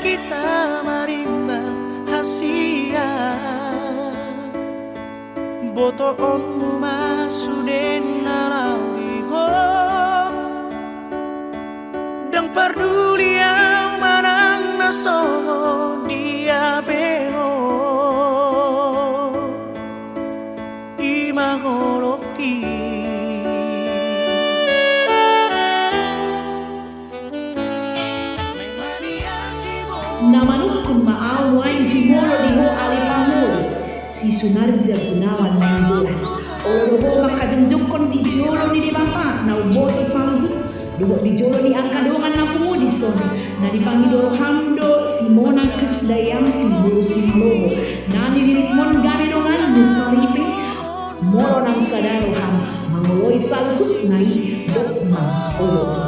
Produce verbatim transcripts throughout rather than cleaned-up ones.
Hita marimbang hasian, botoonmu ma sude na laho di ho. Ndang parduli au manang na songon dia pe ho, i ma holongki. Na manungkun ma au nuaeng jumolo di ho ale pangoli, si Sunarja Gunawan Nainggolan. Olo do ho manghajongjongkon di jolo ni Debata na umboto saluhut, dohot di jolo ni angka dongan na pungu dison, na dipangido roham do si Mona Krisdayanti boru Simaloho, na nililikmon gabe donganmu saripe. Molo naung sada roham mangoloi saluhutna i, dok ma olo.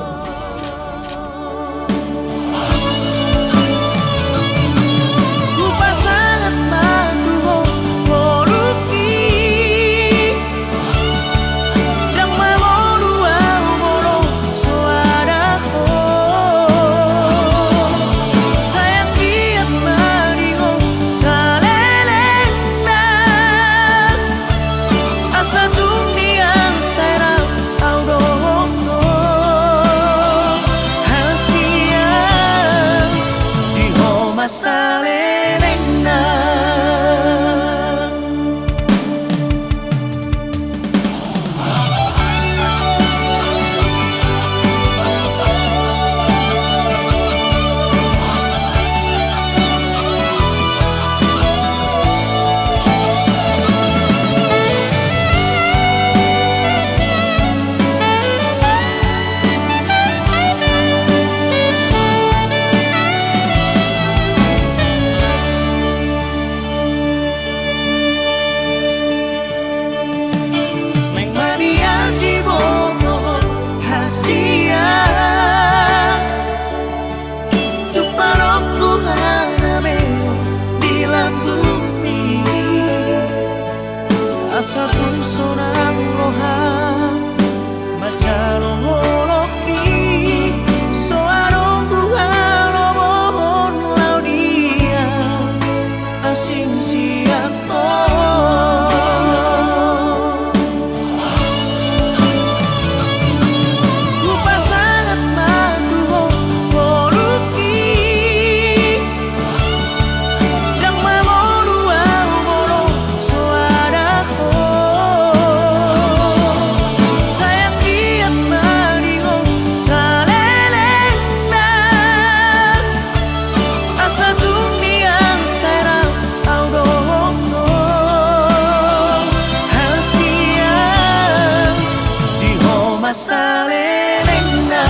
Hupasahat ma tu ho ngolungki, ndang mangolu au molo so ada ho. Sai anggiat ma di ho salelengna, asa tung nian sai rap au dohot ho. Hasian di ho ma salelengna. Naeng ma nian diboto hasian, tu parokku hanameon di lambungmi, asa tung sonang roham manjalo holongki, so adong huhalomohon laho di au asing sian ho. Hupasahat ma tu ho ngolungki, ndang mangolu au molo so ada ho. Sai anggiat ma di ho salelengna, asa tung nian sai rap au dohot ho. Hasian di ho ma salelengna.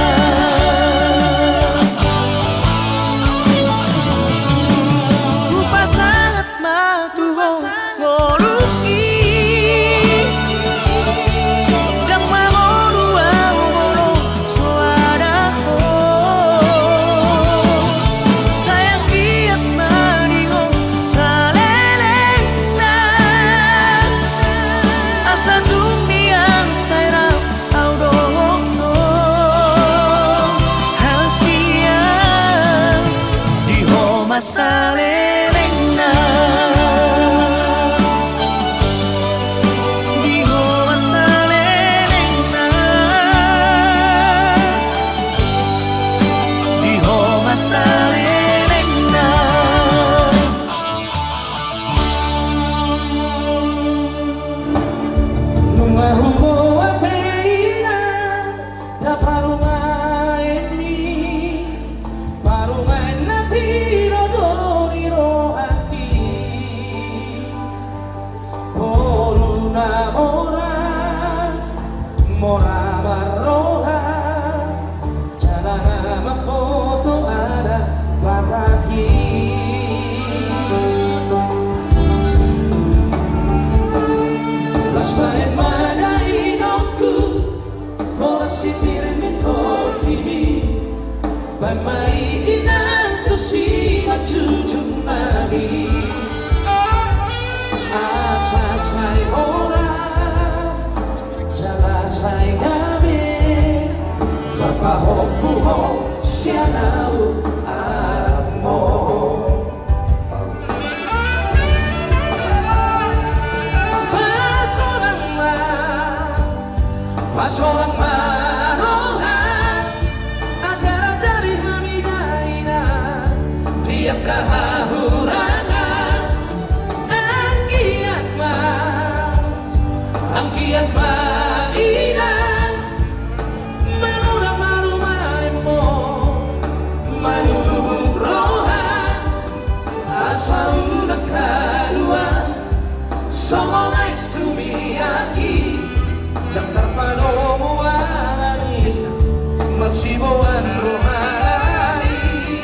Hupasahat ma tu ho ngolungki, ndang mangolu au molo so ada ho. Sai anggiat ma di ho salelengna, asa tung nian sai rap au dohot ho. Hasian di ho ma salelengna. Di ho ma salelengna. Di ho ma salelengna. Nunga huboan pe inanta parumaenmi, parumaen na tiro do di rohangki. Ngolu na mora, mora marroha, jala na mamboto adat Batak i. Las baen ma da inongku, horas sitirim ni tondimi, baen ma i inang tu simanjujung nami. Asa sai horas, jala sai gabe, marpahompu ho sian ahu anak mo. Pasolang ma roha, ajar-ajari hami dainang, di angka hahurangan, anggiat ma, anggiat ma inang, mangula ma rumaenmu, manurut roha, asa unang haluan, songon aek tumiak i, ndang tarpalomo alani, marsiboan roha i,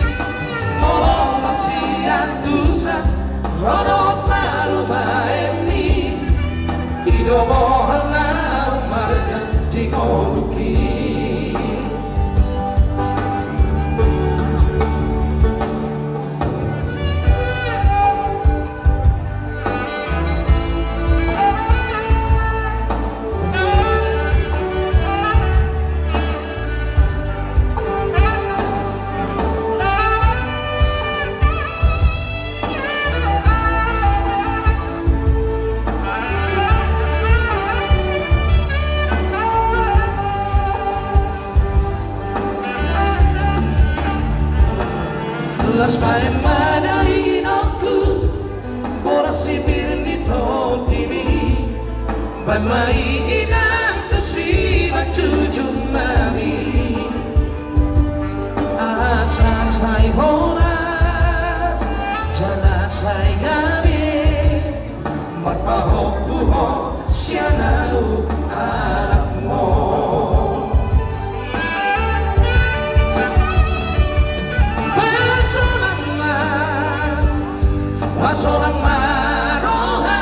molo marsiantusan, ro dohot parumaenmi, i do bohal na marga di ngolungki. Las baen ma dainangku, boras sipir ni tondimi, baen ma i inang tu simanjujung nami. Asa sai horas, jala sai gabe, marpahompu ho sian ahu anakmu. Pasolang ma, pasolang ma roha,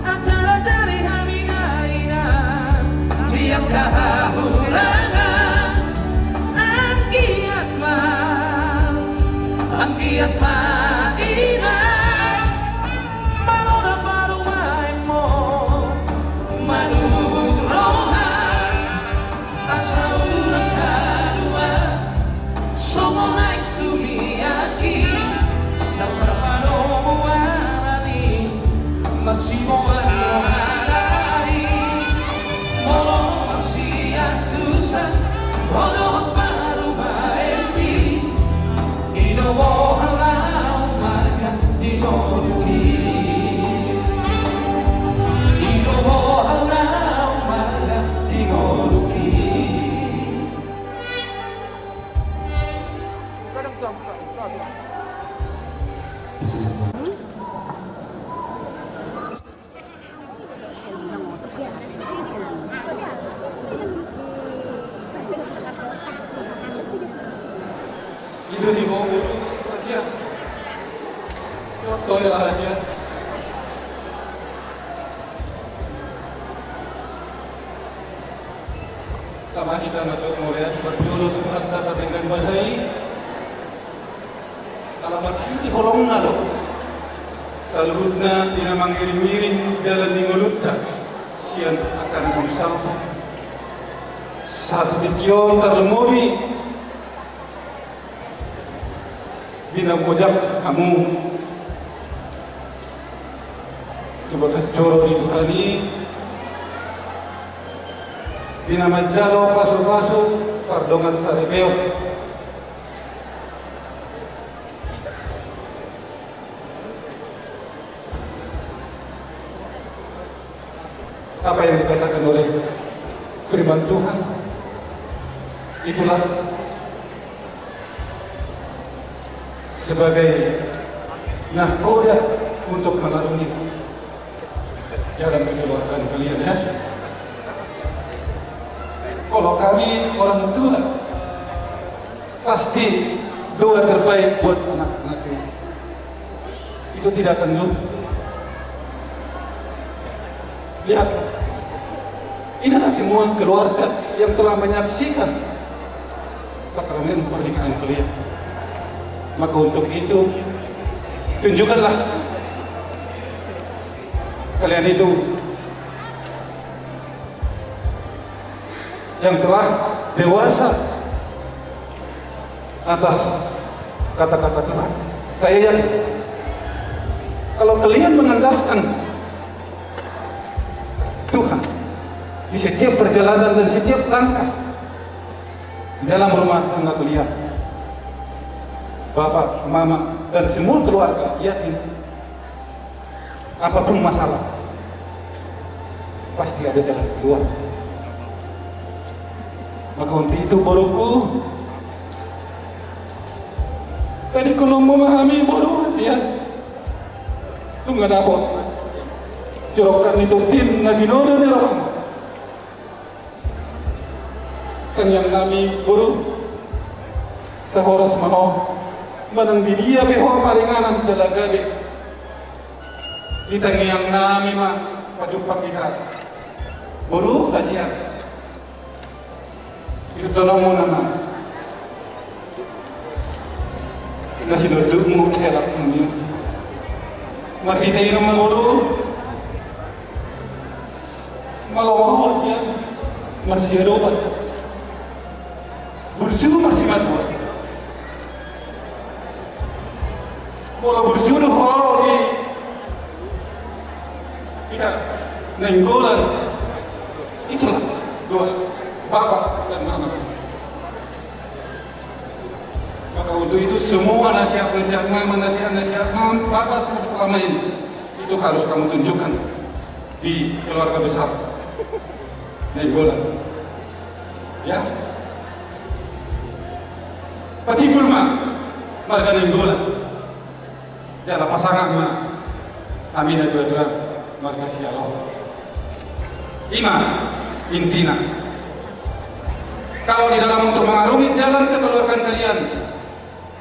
ajar-ajari hami dainang, di angka hahurangan, anggiat ma, anggiat ma inang, mangula parumaenmu, manurut roha, asa unang haluan, songon aek tumiak i, ndang tarpalomo alani, marsiboan roha i, molo marsiantusan, ro dohot parumaenmi, i do bohal na marga di ngolungki. I do bohal na marga di ngolungki. Itu di bawah bulu, rahasia. Foto ya, rahasia. Tama hita ma tu mauliate, parjolo surat tata denggan basa i. Ala marhite holongna do saluhutna di na mangiring-iring dalan ni ngolunta sian angka na salpu. Satu tingki on tarlumobi di na mojak hamu tu bagas joro ni Tuhan i, di na manjalo pasu-pasu pardongan saripeon. Apa yang dikatakan oleh firman Tuhan, itulah sebagai nahkoda untuk mengarungi jalan keluarga kalian, ya. Kalau kami orang tua, pasti doa terbaik buat anak-anaknya itu tidak akan lupa. Lihat, inilah semua keluarga yang telah menyaksikan sakramen pernikahan kalian. Maka untuk itu, tunjukkanlah kalian itu yang telah dewasa atas kata-kata Tuhan. Saya yakin, kalau kalian mengandalkan Tuhan di setiap perjalanan dan setiap langkah di dalam rumah tangga kalian, bapak, mama, dan semua keluarga yakin, apapun masalah, pasti ada jalan keluar. Maka untuk itu, boruku, tadi kalau memahami boru, sian, lu nggak dapet sirokkan itu tim na ginodo ni roham. Tangiang nami, boru, sahoras ma ho, manang di dia pe ho maringanan jala gabe. Di tangiang nami ma pajumpang hita, boru, hasian. Itu tolongmu nama. Nasi dodokmu, selakmu, ya. Marhite i nama, boru. Malo ho sian marsiadopan. Burju marsimatua. Molo burju do ho di, ita, Nainggolan, itulah doa bapak dan mama. Maka untuk itu, semua nasihat-nasihat mama, nasihat-nasihat mama, bapak selama ini, itu harus kamu tunjukkan di keluarga besar Nainggolan. Ya. Patimbul ma marga Nainggolan. Jala pasangap ma hami natuatua marga Sihaloho. I ma intina. Kalau di dalam untuk mengarungi jalan kekeluargaan kalian,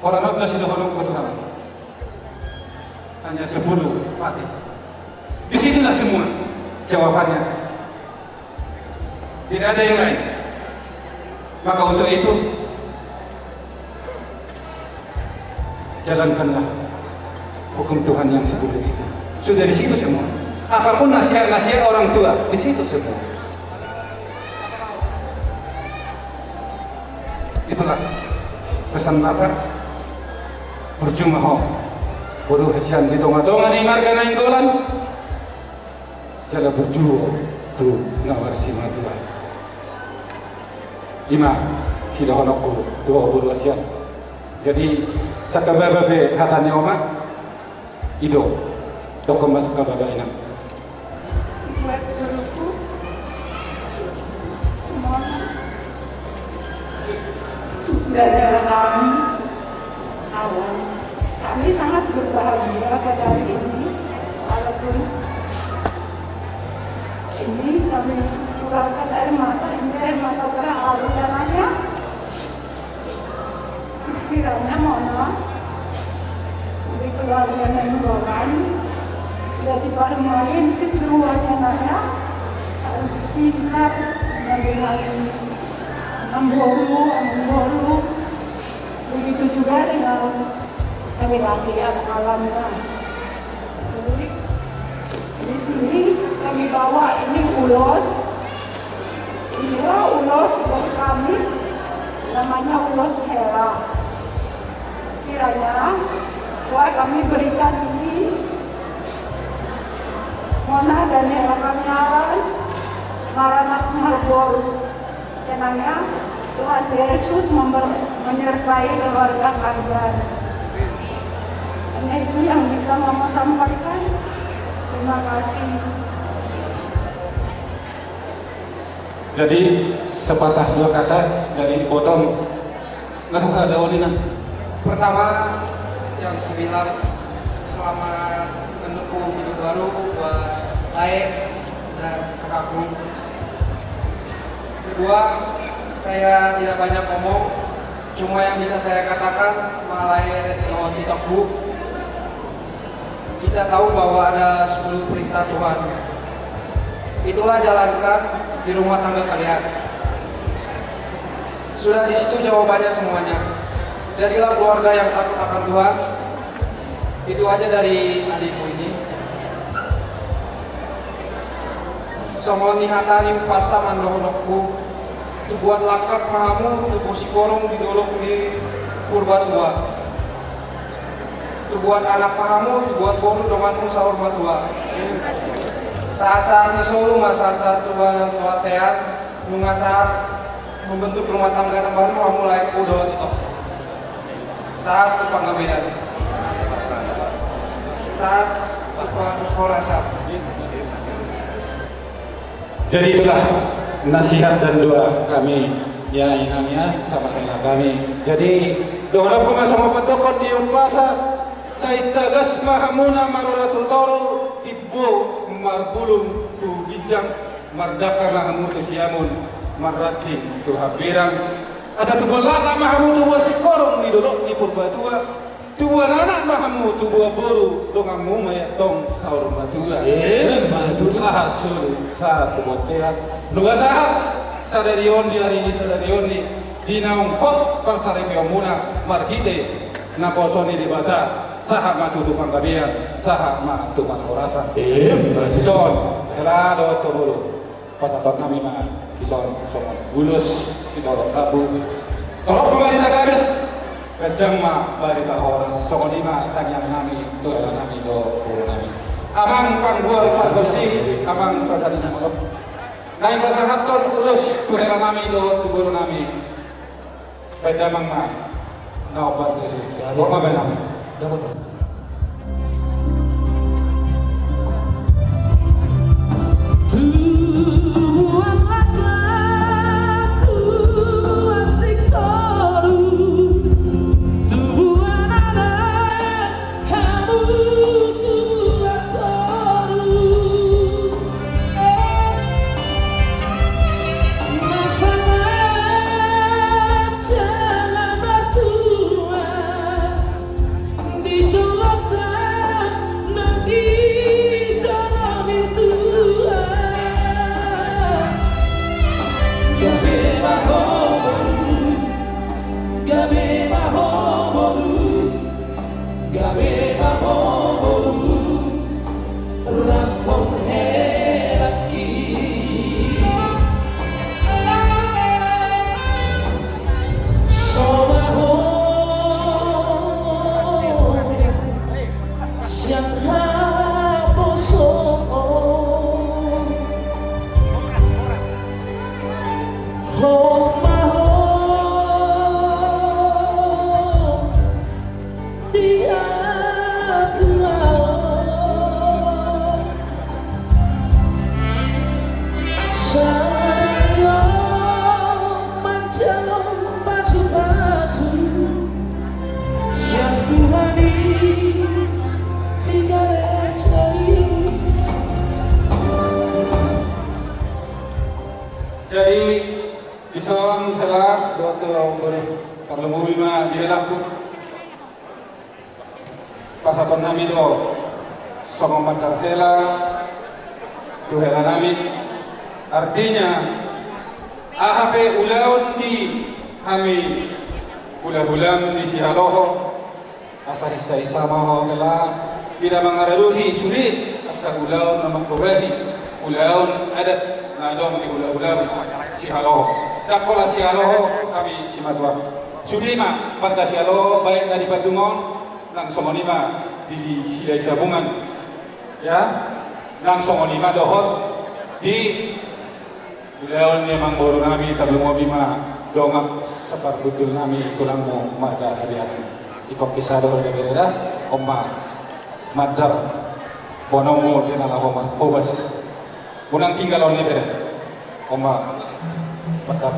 holan on do sidohononku tu hami. Hanya sepuluh patik. Di situlah semua jawabannya. Tidak ada yang lain. Maka untuk itu, jalankanlah hukum Tuhan yang sepuluh itu. Sudah di situ semua. Apapun nasihat-nasihat orang tua, di situ semua. Itulah pesan Bapak. Burju ma ho, boru, hasian, di tonga-tonga ni marga Nainggolan. Jala burju ho tu na marsimatua. I ma sidohononku tu ho, boru, hasian. Jadi, sangkababa pe hata ni oma, i do. Dokkon ma sangkababa, inang. Buat boruku, mama, dan kami, Awan. Kami sangat berbahagia pada hari ini, walaupun ini kami keluarkan air mata, ini air mata berharu, dan hanya kiranya, mohon maaf, di keluarga Nainggolan, jadi bareng main si keluarga naya harus pintar menghadapi amangboru, amangboru. Begitu juga dengan laki-laki, anak alamnya. Jadi, di sini kami bawa ini ulos. Inilah ulos dari kami, namanya ulos hela. Kiranya setelah kami berikan ini, Mona dan hela kami, Awan, maranak marboru. Kiranya Tuhan Yesus member-, menyertai keluarga kalian. Hanya itu yang bisa Mama sampaikan. Terima kasih. Jadi, sepatah dua kata dari ibotom. Nasa sada oli na. Pertama, yang kubilang, selamat menempuh hidup baru buat Lae dan kakakku. Kedua, saya tidak banyak ngomong, cuma yang bisa saya katakan, Ama, Lae dohot itokku, kita tahu bahwa ada sepuluh perintah Tuhan. Itulah jalankan di rumah tangga kalian. Sudah di situ jawabannya semuanya. Jadilah keluarga yang takut akan Tuhan. Itu aja dari adikku ini. Songon i hata ni umpasa ma dohononku, tubuat langkap ma hamu, tubu sikorong di dolok ni Purbatua. Tubuat anak ma hamu, tubuat boru donganmu saur matua. Sahat-sahat ni solu ma, sahat-sahat tu ba-, tu bontean, nunga sahat membentuk rumah tangga na baru, mulai udo tito. Sahat tu panggabean. Sahat tu panggabean. Jadi itulah nasihat dan doa kami, ya, inang, ya, sama dengan kami. Jadi, dohononku ma songon pandohan di umpasa, sai tagas ma hamuna marura tu toru, timbo marbulung tu ginjang, mardangka ma hamu tu siamun, marranting tu hambirang. Asa tubu laklak ma hamu tubuan singkoru di dolok ni Purbatua. Tubuan anak ma hamu, tubuan boru, donganmu ma i antong saur matua. Emma tutu. Sahat solu, sahat tu bontean. Nunga sahat sadari on di ari ni sadari on i, di naung hot parsaripeonmuna marhite naposo ni Debata, sahat ma tutu panggabean, sahat ma tu parhorasan. Emma tutu. Dison, hela dohot boru. Pasahatonnami ma dison songon ulos sitorop rambu. Torop ma barita gabes, ganjang ma barita horas, songon i ma tangiangnami tu helanami dohot borunami. Amang panggual pargonsi, amang parjadi na malo. Naeng pasahathon ulos tu helanami dohot tu borunami. Baen damang ma. Na opat tusi. Jadi, opat ma baen damang. Dapat. Tubuan laklak, tubuan singkoru, tubuan anak, hamu tubuan boru. Masa laklak jala martua, di joloan na di jolo ni Tuhan. Gabe ma ho boru, gabe ma ho boru. Gabe ma ho boru, rap hon helangki. Soba ho sian haposoon. Homa ho di atua. Sayo manjalo pasupasu sian Tuhan i di gareja i. Jadi, dison hela dohot tu boru, tarlumobi ma di helangku. Pasahatonnami do songon mandar hela tu helanami. Artinya, aha pe ulaon di hami hulahulam di Sihaloho, asa hinsahinsa ma ho hela, di na mangaradoti sude angka ulaon na manghobasi ulaon adat na adong di hulahulam Sihaloho. Ndang holan Sihaloho hami simatua. Sude ma banta Sihaloho, baik na di Bandung on, nang songon i ma di Silahisabungan, ya, nang songon i ma dohot di ulaon ni amangborunami, tarlumobi ma dongan saparhundulnami, tulangmu marga Hariahan. Ingkon hisa do, da, bere, da. On ma mandar boanonmu di na laho manghobas. Unang tinggal on, bere. On ma mandar.